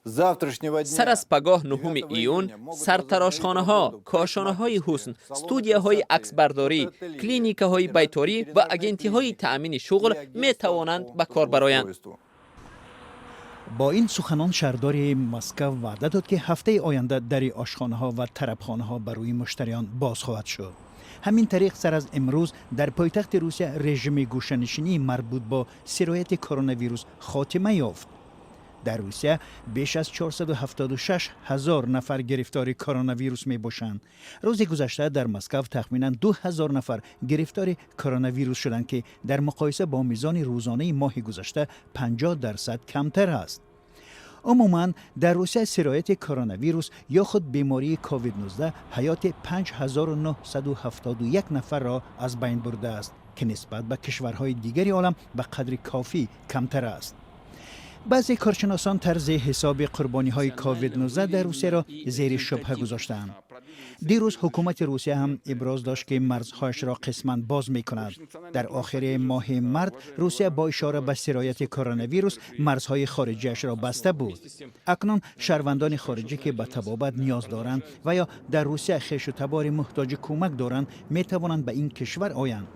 Сар аз пагоҳ, 9 июн, сартарошхонаҳо, кошонаҳои ҳусн, студияҳои аксбардорӣ, клиникаҳои байторӣ ва агентиҳои таъмини шуғл метавонанд ба кор бароянд. Бо ин суханон шаҳрдори Москав ваъда дод, ки ҳафтаи оянда дари ошхонаҳо ва тарабхонаҳо ба рӯи муштариён боз хоҳад шуд. Ҳамин тариқ, сар аз имрӯз дар пойтахти Русия режими гӯшанишинии марбут бо сирояти коронавирус хотима ёфт. Дар Русия беш аз 476 ҳазор нафар гирифтори коронавирус мебошанд. Рӯзи гузашта дар Москав тахминан 2 ҳазор нафар гирифтори коронавирус шуданд, ки дар муқоиса бо мизони рӯзонаи моҳи гузашта 50% камтар аст. Умуман, дар Русия сирояти коронавирус ё худ бемории COVID-19 ҳаёти 5971 нафарро аз байн бурдааст, ки нисбат ба кишварҳои дигари олам ба қадри кофӣ камтар аст. Баъзе коршиносон тарзи ҳисоби қурбониҳои COVID-19 дар Русияро зери шубҳа гузоштаанд. Дирӯз ҳукумати Русия ҳам иброз дошт, ки марзҳояшро қисман боз мекунад. Дар охири моҳи март Русия бо ишора ба сирояти коронавирус марзҳои хориҷиашро баста буд. Акнун шаҳрвандони хориҷӣ, ки ба табобат ниёз доранд ва ё дар Русия хешу табори муҳтоҷи кӯмак доранд, метавонанд ба ин кишвар оянд.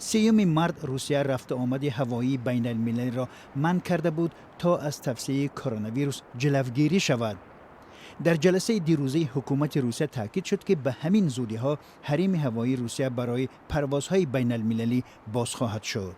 3-юми март Русия рафту омади ҳавоии байналмилалиро манъ карда буд, то аз тавсеаи коронавирус ҷилавгирӣ шавад. Дар ҷаласаи дирӯзаи ҳукумати Русия таъкид шуд, ки ба ҳамин зудиҳо ҳарими ҳавоии Русия барои парвозҳои байналмилалӣ боз хоҳад шуд.